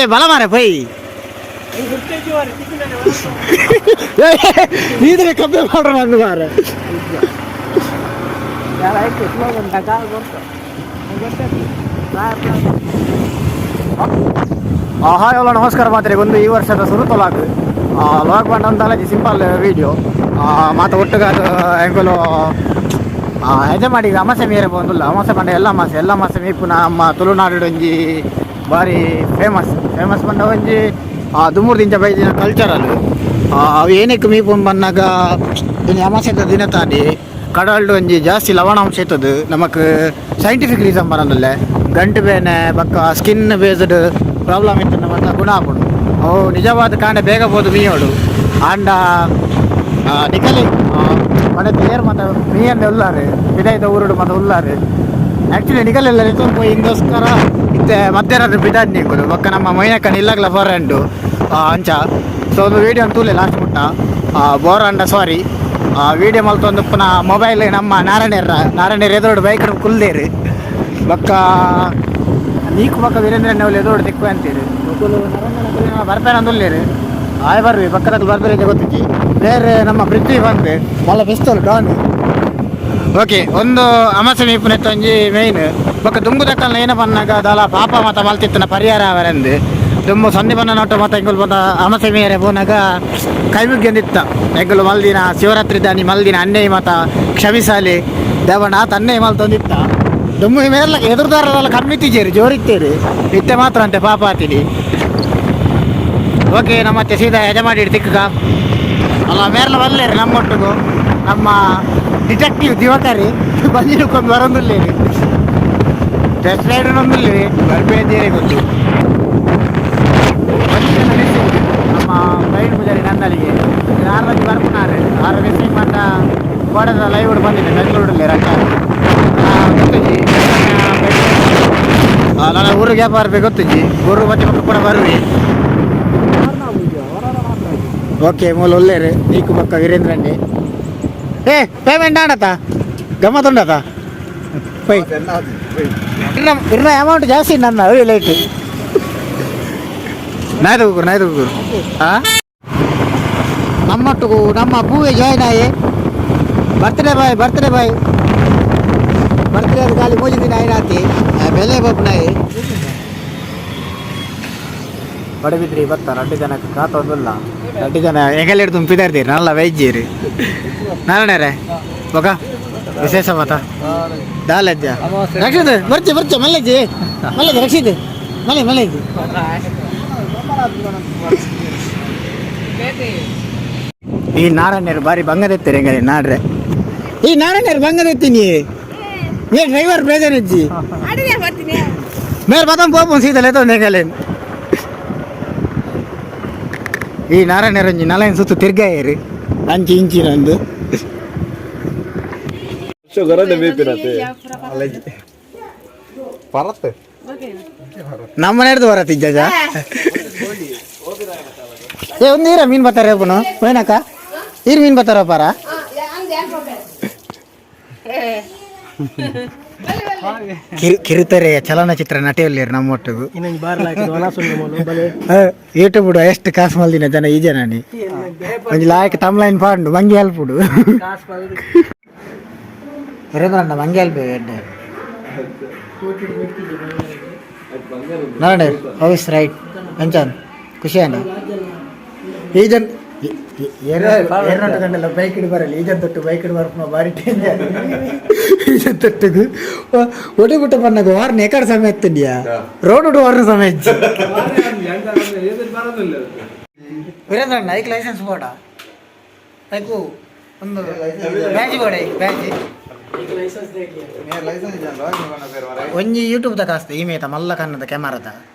ಏ ಬಲ ಮಾರೆ ಪೈ. ನೀದ್ರೆ ಕಮ್ಮಿ ಮಾಡ್ರ ನಂದು ಮಾರೆ. ಹಾಯ್ ಹಲೋ ನಮಸ್ಕಾರ ಮಾತ್ರೆ. ಒಂದು ಈ ವರ್ಷದ ಸುರುತ ಲಾಗ್ ಲಾಗ್ ಬಂದಂತಲ್ಲ, ಸಿಂಪಲ್ ವಿಡಿಯೋ ಮಾತ ಒಟ್ಟುಗಾದ ಎಂಕುಲು ಯಜಮಾಡಿ ಅಮಾಸೆ ಮೀರೆ ಬಂದುಲ್ಲ. ಅಮಾಸೆ ಪಂಡ ಎಲ್ಲ ಮಾಸೆ, ಎಲ್ಲ ಮಾಸೆ ಮೀಪುನ ನಮ್ಮ ತುಳುನಾಡು ಒಂಜಿ ಬಾರಿ ಫೇಮಸ್. ಫೇಮಸ್ ಪಂಡ ಒಂಜಿ ದುಮ್ಮುರ್ದಿಂಚ ಬೈದಿನ ಕಲ್ಚರಲ್. ಅವು ಏನಕ್ಕೆ ಮೀಪುನ್ ಬಂದಾಗ ಇನ್ನು ಅಮಾಸೆದ ದಿನ ತಾನಿ ಕಡಲ್ಡು ಒಂಜಿ ಜಾಸ್ತಿ ಲವಣಾಂಶ ಇತ್ತದು. ನಮಕ್ ಸೈಂಟಿಫಿಕ್ ರೀಸನ್ ಬರೋದಿಲ್ಲ. ಗಂಟು ಬೇನೆ ಬಕ್ಕ ಸ್ಕಿನ್ ಬೇಸ್ಡ್ ಪ್ರಾಬ್ಲಮ್ ಇತ್ತು ಮತ್ತೆ ಗುಣ ಆಪುಂಡು. ಅವು ನಿಜವಾದ ಕಾಂಡೆ ಬೇಗ ಬೋದು ಮೀಯೋಡು. ಆಂಡ ನಿಕಲಿ ಮನೆ ತೇರ್ ಮತ್ತೆ ಮೀಯಂದೆ ಉಲ್ಲಾರು, ಪಿದಾಯ್ದ ಊರುಡು ಮತ್ತೆ ಉಲ್ಲಾರು. ಆ್ಯಕ್ಚುಲಿ ನಿಕಲೆಲ್ಲ ನಿಂತು ಪೋಯಿ ಇಂದೋಸ್ಕರ ಇತ್ತೆ ಮಧ್ಯಾಹ್ನ ಬಿದಾದ್ ನೀಕುಲು ಬೊಕ್ಕ ನಮ್ಮ ಮೈನಕ್ಕನ ಇಲ್ಲಗ್ಲ ಫೋರೆಂಡು ಅಂಚ. ಸೊ ಒಂದು ವೀಡಿಯೋ ತೂಲೆ ಲಾಸ್ಟ್ ಮುಟ್ಟ. ಬೋರ್ ಅಂಡ ಸಾರಿ. ವೀಡಿಯೋ ಮಲ್ತೊಂದು ಪುನಃ ಮೊಬೈಲ್ ನಮ್ಮ ನಾರಾಯಣರ ನಾರಾಯಣರ ಎದುರುಡು ಬೈಕ್ ಕುಲ್ದೇರು. ಬೊಕ್ಕ ನೀಕು ಬೊಕ್ಕ ವೀರೇಂದ್ರ ಎದುರುಡು ತಿಕ್ಕು ಅಂತೀರಿ. ಬರ್ಪೇನ ಅಂದುಲ್ಲೇರು ಆಯ್ ಬರ್ವಿ ಪಕ್ಕದಾಗ ಬರ್ಬೇರೆ ಗೊತ್ತಿಜ್ಜಿ. ಬೇರೆ ನಮ್ಮ ಪೃಥ್ವಿ ಬಂದು ಮಲ್ಲ ಪಿಸ್ತೂಲ್ ಡಾನ್. ಓಕೆ, ಒಂದು ಅಮಸೆ ಮೀಪುನೆತ್ತ ಒಂಜಿ ಮೇಯ್ನ್. ಬೊಕ್ಕ ದುಂಬು ದಕ್ಕಲ್ನ ಏನ ಪನ್ನಾಗ ದಾಲ ಪಾಪ ಮತ ಮಲ್ತಿತ್ತನ ಪರಿಹಾರ ಅವರೆಂದು. ದುಂಬು ಸೊನ್ನೆ ಬನ್ನ ನೋಟ ಮತ ಎಂಗುಲು ಬಂದ ಅಮಸೆ ಮೀರೆ ಪೋನಾಗ ಕೈ ಮುಗ್ಯಂದಿತ್ತ. ಎಂಗುಲು ಮಲ್ದಿನ ಶಿವರಾತ್ರಿ ದಾನಿ ಮಲ್ದಿನ ಅನ್ನೆ ಮತ ಕ್ಷಮಿಸಾಲಿ ದೇವಣ್ಣ ಆತ ಅನ್ನೆ ಮಲ್ತೊಂದಿತ್ತ. ದುಂಬು ಮೇರ್ಲ ಎದುರುದಾರದಲ್ಲ ಕಮ್ಮಿತ್ತಿಜೇರಿ ಜೋರಿತ್ತೇರಿ. ಇತ್ತೆ ಮಾತ್ರ ಅಂತೆ ಪಾಪ ಆತಿನಿ. ಓಕೆ, ನಮ್ಮ ಸೀದಾ ಯಜಮಾಡಿ ತಿಕ್ಕ ಅಲ್ಲ ಮೇರ್ಲ ಬಲ್ಲೇರಿ. ನಮ್ಮೊಟ್ಟಿಗೂ ನಮ್ಮ ಡಿಟೆಕ್ಟಿವ್ ದಿವಕರಿ ಬಂದಿರುಕೊಂದು ಬರೋದಿಲ್ಲೇರಿ. ಟೆಸ್ಟ್ ರೈಡ್ ಒಂದಿಲ್ಲ ಬರ್ಬೇದೇರಿ ಗೊತ್ತು. ಒಂದು ಜನ ಮಿಸ್ಸಿಂಗ್, ನಮ್ಮ ಪ್ರವೀಣ್ ಪೂಜಾರಿ ನಂದಳಿಗೆ. ಆರು ಬಜೆ ಬರ್ಪುನಾರು, ಆರು ಮಿಸ್ಸಿಂಗ್ ಬಂದ. ಕೋಡದ ಲೈವ್ ಬಂದಿದೆ ಬೆಂಗಳೂರಲ್ಲಿ ರಜಾ ಗೊತ್ತಿಜ್ಜಿ. ನನ್ನ ಊರಿಗೆ ವ್ಯಾಪಾರ ಬೇಕು ಗೊತ್ತಿಜ್ಜಿ. ಊರು ಮತ್ತೆ ಮಕ್ಕಳು ಕೂಡ ಬರುವಿ. ಓಕೆ, ಮೂಲ ಒಲ್ಲೇರು ನೀಕು ಬಕ್ಕ ವೀರೇಂದ್ರಣ್ಣಿ. ಏ ಪೇಮೆಂಟ್ ಆಡತ ಗಮ್ಮತ್ತುಂಡತ ಪೈ. ಇರ್ನ ಅಮೌಂಟ್ ಜಾಸ್ತಿ ನನ್ನ ಲೇಟ್. ನಾಯ್ದು ಕುಕ್ಕರು, ನಾಯ್ದು ಕುಕ್ಕರು. ಹಾಂ, ನಮ್ಮೊಟ್ಟಿಗೂ ನಮ್ಮ ಪೂವೆ ಜಾಯ್ನ್ ಆಯೆ. Birthday boy, birthday boy, birthday ಅದು ಖಾಲಿ ಮೂಜಿ ದಿನ ಆಯ್ನಾತಿ ಬೆಲೆ ಬಪ್ಪನಾಯಿ. ಬಡಬಿದ್ರಿ ಬತ್ತ ರಡ್ಡು ಜನಕ್ಕೆ ಕಾತೊಂದುಲ್ಲ. ರಡ್ಡು ಜನ ಎಂಗಲ್ ಹಿಡ್ದು ತುಂಬಿದಾರ್ತೀರಿ ನಲ್ಲ ವೈದ್ಯರಿ ನಾರಾಯಣರೇ. ಬೊಕ ವಿಶೇಷ ಮತ ದಾಲಜ್ಜ. ರಕ್ಷಿತ್ ಬರ್ಚೆ ಬರ್ಚೆ ಮಲ್ಲೆಜ್ಜಿ ಮಲ್ಲೆಜ್ಜಿ ರಕ್ಷಿತ್ ಮಲೆ ಮಲ್ಲೆಜ್ಜಿ. ಈ ನಾರಾಯಣರು ಬಾರಿ ಬಂಗದೆತ್ತೀರಿ ಹೆಂಗರೆ ನಾಡ್ರೆ. ಈ ನಾರಾಯಣರು ಬಂಗದೆತ್ತೀನಿ. ಏ ಡ್ರೈವರ್ ಬೇಜಾರ್ ಇಜ್ಜಿ. ಮೇರೆ ಬದಂ ಪೋಪು ಸೀದಾ ಲೆತ್ತೊಂದು ಹೆಂಗಲೆ. ಈ ನಾರಾಯಣರಂಜಿ ನಲೈನ್ ಸುತ್ತು ತಿರ್ಗಾಯರು ಅಂಚಿ ಇಂಚಿನೊಂದು. ಪರತ್ತೆ. ನಮ್ಮ ಹಿಡ್ದು ಬರತ್ತಿಜ್ಜ. ಏ ಒಂದು ಈರ ಮೀನು ಬರ್ತಾರೆ ಪುನಃ ಹೋಯ್ನಕ್ಕ. ಈರ್ ಮೀನು ಬರ್ತಾರ ಪಾರ. ಕಿರುತೆರೆಯ ಚಲನಚಿತ್ರ ನಟಿಯಲ್ಲಿ ನಮ್ಮೊಟ್ಟಿಗೂ ಯೂಟ್ಯೂಬ್ ಎಷ್ಟು ಕಾಸು ಮಲ್ದಿನ ಜನ ಈ ಜನನಿ. ಒಂಜಿ ಲಾಯಕ್ ತಮ್ಲೈನ್ ಪಾಂಡು ಮಂಗಿ ಅಲ್ಪುಡು. ವೀರೇಂದ್ರಣ್ಣ ಮಂಗಿ ಅಲ್ಪೆ ಎಡ್ಡೆ. ನಾರಾಯಣ how is right ಅಂಚಾನ್ ಖುಷಿ ಅಣ್ಣ. ಈ ಜನ್ ಎರಡು ಗಂಟೆಲ್ಲ ಬೈಕ್ ಇಡಿ ಬರಲ್ಲ. ಈಜನ್ ತೊಟ್ಟು ಬೈಕ್ ಇಡಿ ಬರ್ಪುನ ಬಾರಿ ಡೇಂಜರ್. ಈಜನ್ ತೊಟ್ಟುಗು ಒಡೆ ಬಿಟ್ಟ ಬನ್ನಾಗ ವಾರ್ನ ಎಕಡೆ ಸಮಯ ಎತ್ತಂಡಿಯಾ ರೋಡ್ ವಾರ್ನ ಸಮಯ. ವೀರೇಂದ್ರ ಅಣ್ಣ, ಐಕ್ ಲೈಸೆನ್ಸ್ ಬೋಡ ಐಕು ಒಂದು ಬ್ಯಾಜ್ ಬೋಡ ಬ್ಯಾಜ್. ಒಂಜಿ ಯೂಟ್ಯೂಬ್ ದ ಕಾಸ್ತ ಈ ಮೇತ ಮಲ್ಲ ಕನ್ನದ ಕ್ಯಾಮರಾದ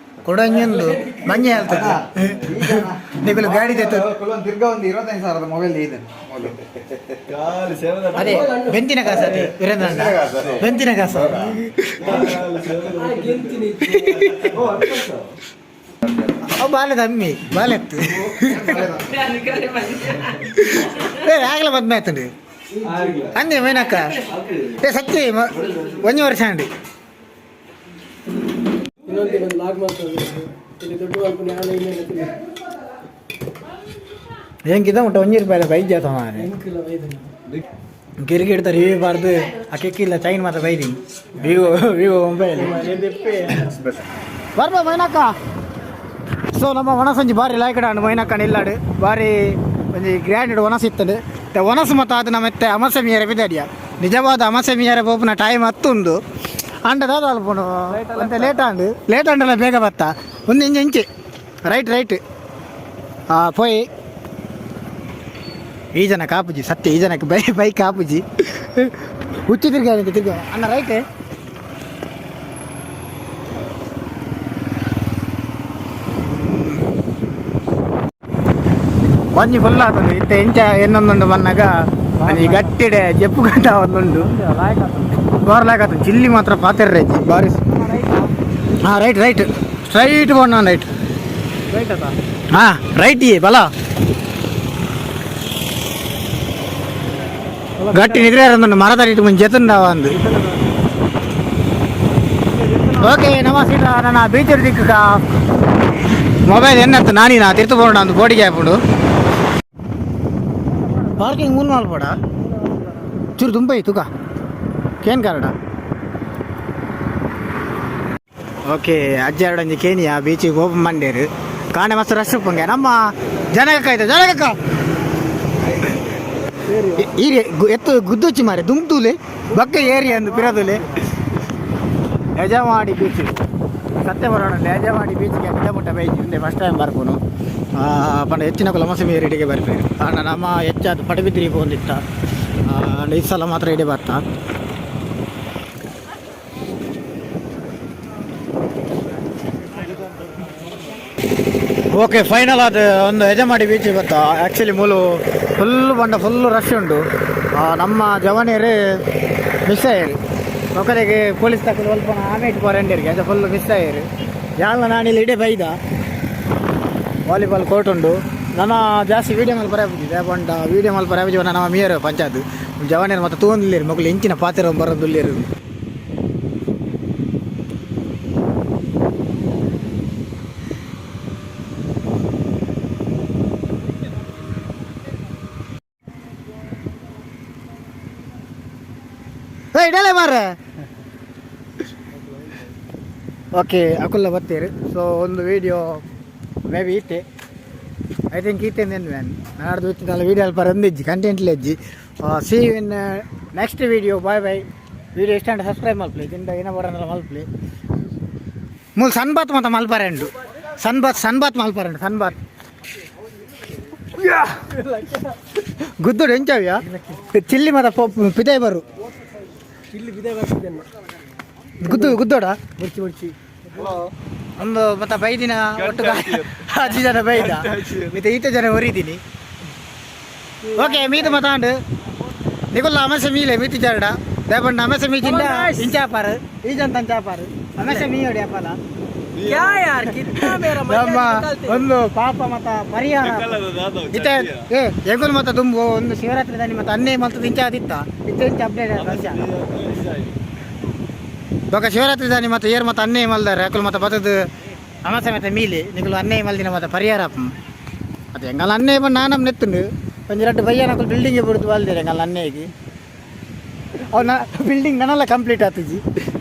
ಕೊಡಂಜೊಂದು ಮಂಜೆ ಹೇಳ್ತದೆ. ನಿಕುಲು ಗಾಡಿ ತೆತ್ತು. ತಿರ್ಗಾ ಒಂದು 25,000ದ ಮೊಬೈಲ್ ಇದೆ. ಅದೇ ಬೆಂತಿನ ಕಾಸು ಅದೇ ವೀರೇಂದ್ರ ಅಣ್ಣ, ಬೆಂತಿನ ಕಾಸು. ಅವು ಬಾಲೆದ ಅಮ್ಮಿ ಬಾಲೆತ್ತು. ಬೇರೆ ಆಗಲ ಮದ್ಮೆ ಆಯ್ತಂడి ಅಂದೆ ಮೇನಕ್ಕ. ಏ ಸತ್ಯ ಒಂಜಿ ವರ್ಷ ಅಂಡಿ. ಎಂಕಿದ ಮುಟ್ಟ ಒಂಜಿ ರೂಪಾಯಿ ಬೈದ್ ಜಾತ ಮಾರೆ. ಗಿರಿಗಿಡ್ತ ರಿವ್ಯೂ ಬಾರ್ದು ಆ ಕೆಕ್ಕಿಲ್ಲ ಚೈನ್ ಮಾತ್ರ ಬೈದಿ. ವಿವೋ ವಿವೋ ಮೊಬೈಲ್ ಬರ್ಬ ಮೈನಾಕ. ಸೊ ನಮ್ಮ ಒಣಸಂಜಿ ಬಾರಿ ಲಾಯ್ಕಡ ಮೈನಾಕ ನಿಲ್ಲಾಡು. ಬಾರಿ ಒಂಜಿ ಗ್ರ್ಯಾಂಡ್ ಒಣಸ್ ಇತ್ತಂಡು. ಒಣಸು ಮತ್ತು ಅದು ನಮ್ಮ ಇತ್ತೆ ಅಮಸೆ ಮೀಯರ ಬಿದಡಿಯ. ನಿಜವಾದ ಅಮಸೆ ಮೀಯರ ಪೋಪುನ ಟೈಮ್ ಹತ್ತುಂಡು ಅಂಡ ದಾದ ಅಲ್ಪುನು ಅಂತೆ. ಲೇಟ್ ಆಂಡು, ಲೇಟ್ ಆಂಡಲ್ಲ, ಬೇಗ ಬತ್ತ. ಒಂದು ಇಂಚೆ ಇಂಚೆ ರೈಟ್ ರೈಟ್. ಹಾಂ, ಪೋಯಿ. ಈ ಜನ ಕಾಪುಜಿ ಸತ್ಯ. ಈ ಜನಕ್ಕೆ ಬೈ ಬೈಕ್ ಕಾಪುಜಿ. ಹುಚ್ಚು ತಿರ್ಗ ತಿರ್ಗ ಅಣ್ಣ. ರೈಟ್. ಒಂಜಿ ಫುಲ್ ಆತುಂಡು. ಇತ್ತೆ ಎಂಚ ಎನ್ನೊಂದುಂಡು ಬನ್ನಗ ಒಂಜಿ ಗಟ್ಟಿಡೆ ಜಪ್ಪು ಗಂಟ ಒಂದುಂಡು. ಬೋರ್ಲಾಕ್ ಆತುಂಡು. ಚಿಲ್ಲಿ ಮಾತ್ರ ಪಾತೆರ್ರೆ ಬಾರಿ. ಹಾಂ, ರೈಟ್ ರೈಟ್, ಸ್ಟ್ರೈಟ್ ಬೋಣ ರೈಟ್. ಹಾಂ, ರೈಟ್. ಈ ಬಲ ಗಟ್ಟಿ ನಿದ್ರೆ ಒಂದುಂಡು ಮರದ ಇಟ್ಟು ಮುಂಚೆ ಜೆತುಂಡ ಒಂದು. ಓಕೆ, ನಮ್ಮ ಸೀಟಾ ನನ್ನ ಬೀಚ್ ದಿಕ್ಕ. ಮೊಬೈಲ್ ಎನ್ನತ್ತು ನಾನಿನ ತಿರ್ತು ಬೋಣ ಒಂದು ಬೋಡಿಗೆ ಹಾಕೊಂಡು ಪಾರ್ಕಿಂಗ್ ಮೂನ್ ಮಲ್ಪಡ. ಚೂರು ದುಂಬೈ ತುಕ ಕೇನ್ ಕಾರಡ. ಓಕೆ, ಅಜ್ಜ ಎರಡೊಂಜಿ ಕೇನಿಯಾ ಬೀಚಿಗೆ ಓಪನ್ ಮಂಡೇರು. ಕಾಣೆ ಮಸ್ತ್ ರಶ್ ಉಪ್ಪಂಗೆ. ನಮ್ಮ ಜನಕಕ್ಕ ಆಯ್ತು ಜನಕಕ್ಕ. ಈರೆ ಎತ್ತು ಗುದ್ದುಚ್ಚಿ ಮಾರೆ ದುಂತೂಲೆ ಬಕ್ಕ ಏರಿಯಾ ಅಂದು ಪಿರದುಲೆ. ಯಜಮಾಡಿ ಬೀಚ್ ಸತ್ಯ ಬರೋಣ. ಯಜಮಾಡಿ ಬೀಚ್ಗೆ ನಿಜ ಮುಟ್ಟ ಬೈಜ್ ಹಿಂದೆ ಫಸ್ಟ್ ಟೈಮ್ ಬರ್ಪುನು. ಪಂಡ ಹೆಚ್ಚಿನ ಕುಲ ಮೀರಿಡಿಗೆ ಬರ್ಪೇರು. ಆಂಡ ನಮ್ಮ ಹೆಚ್ಚಾದ ಪಡಬಿದ್ರಿ ಪೋಂದಿತ್ತ. ಆಂಡ ಈ ಸಲ ಮಾತ್ರ ಇಡೆ ಬರ್ತಾ. ಓಕೆ, ಫೈನಲ್ ಅದು ಒಂದು ಯಜಮಾಡಿ ಬೀಚ್ ಗೊತ್ತಾ. ಆ್ಯಕ್ಚುಲಿ ಮೂಲು ಫುಲ್ ಬಂಡ ಫುಲ್ ರಶ್ ಉಂಟು. ನಮ್ಮ ಜವನಿಯರು ಮಿಸ್ ಆಯರು. ఒకರಿಗೆ ಪೊಲೀಸ್ ತಕ್ಕಲು ಸ್ವಲ್ಪ ಆಮೇಟ್ ಪೋರಂಡಿರಿಗೆ ಅದು ಫುಲ್ ಮಿಸ್ ಆಯರು. ಯಾಳ ನಾನಿಲ್ಲಿ ಇಡೇ ಬೈದ. ವಾಲಿಬಾಲ್ ಕೋರ್ಟ್ ಉಂಡು. ನನ್ನ ಜಾಸ್ತಿ ವೀಡಿಯೋ ಮಲ್ಪರೆ ಆಪುಜಿ ಪಂಡ ವೀಡಿಯೋ ಮಲ್ಪರೆ ಆಪುಜಿ. ನಮ್ಮ ಮಿಯರ್ ಪಂಚಾಯತ್ ಜವಾನಿಯರು ಮತ್ತೆ ತೂಂದಿಲ್ಲೇರು ಮಕ್ಕಳು ಇಂಚಿನ ಪಾತ್ರ ಬರೋದುಲ್ಲೇರು. ಏಯ್ ಇಡಲೇ ಮಾರ್ರೆ. ಓಕೆ, ಅಕುಲ್ಲ ಬತ್ತೀರಿ. ಸೊ ಒಂದು ವೀಡಿಯೋ ಮೇ ಬಿ ಈತೆ, I think ಈತೆ ನೆನ್ವೇನ್ ನಾಡ್ದು ಇತ್ತಿನಲ್ಲ. ವೀಡಿಯೋ ಅಲ್ಪ ರಂದಿಜ್ಜಿ ಕಂಟೆಂಟ್ ಲೆಜ್ಜಿ. See in next video. Bye bye. Video ಇಷ್ಟ ಅಂಡ ಸಬ್ಸ್ಕ್ರೈಬ್ ಮಲ್ಪಲಿ. ದಿಂದ ಏನ ಬರೋಲ್ಲ ಮಲ್ಪಲಿ. ಮೂಲ ಸನ್ ಬಾತ್ ಮತ್ತೆ ಮಲ್ಪರೆಂಡು. ಸನ್ ಬಾತ್, ಸನ್ ಬಾತ್ ಮಲ್ಪರೆಂಡು. ಸನ್ ಬಾತ್ ಗುದ್ದುಡು ಎಂಚವ್ಯಾ ಚಿಲ್ಲಿ ಮತ ಪಿದಾಯ್ ಬರು. ಇಲ್ಲಿ ಬಿದೆ ಬರ್ತಿದ್ದೇನೆ. ಗುದ್ದು ಗುದ್ದೋಡ. ಬರ್ಚಿ ಬರ್ಚಿ. ಒಂದು ಮತ್ತೆ ಬೈದಿನ ಒಟ್ಟು ಅಜ್ಜಿ ಜನ ಬೈದ ಮತ್ತೆ ಈತ ಜನ ಹೊರಿದ್ದೀನಿ. ಓಕೆ, ಮೀತು ಮತಾಂಡು ನಿಗುಲ್ಲ ಅಮಸೆ ಮೀಲೆ ಮೀತಿ ಜರಡ ದೇಪಂಡ ಅಮಸೆ ಮೀಚಿಂದ ಇಂಚಾಪಾರು ಈಜಂತ ಅಂಚಾಪಾರು ಅಮಸೆ ಮೀಯೋಡಿ ಅಪ್ಪಲ. क्या यार, कितना मेरा मजा ನಮ್ಮ निकालते हो। ಒಂದು ಪಾಪ ಮತ ಪರಿಹಾರ ಇತ್ತೆ. ಏ ಎಂಗುಲ್ ಮತ ದುಂಬು ಒಂದು ಶಿವರಾತ್ರಿ ದಾನಿ ಮತ್ತೆ ಅನ್ನೇ ಮಲ್ತದ ಇಂಚ ಆದಿತ್ತ. ಇತ್ತೆ ಇಂಚ ಅಪ್ಡೇಟ್ ವರ್ಷ ಬೊಕ ಶಿವರಾತ್ರಿ ದಾನಿ ಮತ್ತೆ ಏರ್ ಮತ್ತೆ ಅನ್ನೇ ಮಲ್ದಾರೆ. ಅಕುಲು ಮತ್ತೆ ಬತ್ತದ ಅಮಸೆ ಮತ್ತೆ ಮೀಲಿ ನಿಗುಲು ಅನ್ನೇ ಮಲ್ದಿನ ಮತ್ತೆ ಪರಿಹಾರ. ಅದು ಎಂಗಲ್ ಅನ್ನೇ ಬಂದು ನಾನಮ್ ನೆತ್ತುಂಡು. ಒಂಜಿ ರಡ್ಡು ಬಯ್ಯನ ಅಕುಲು ಬಿಲ್ಡಿಂಗ್ ಬಿಡ್ದು ಬಲ್ದಿರ. ಎಂಗಲ್ ಅನ್ನೇಗಿ ಅವನ ಬಿಲ್ಡಿಂಗ್ ನನಲ್ಲ ಕಂಪ್ಲೀಟ್ ಆತಜಿ.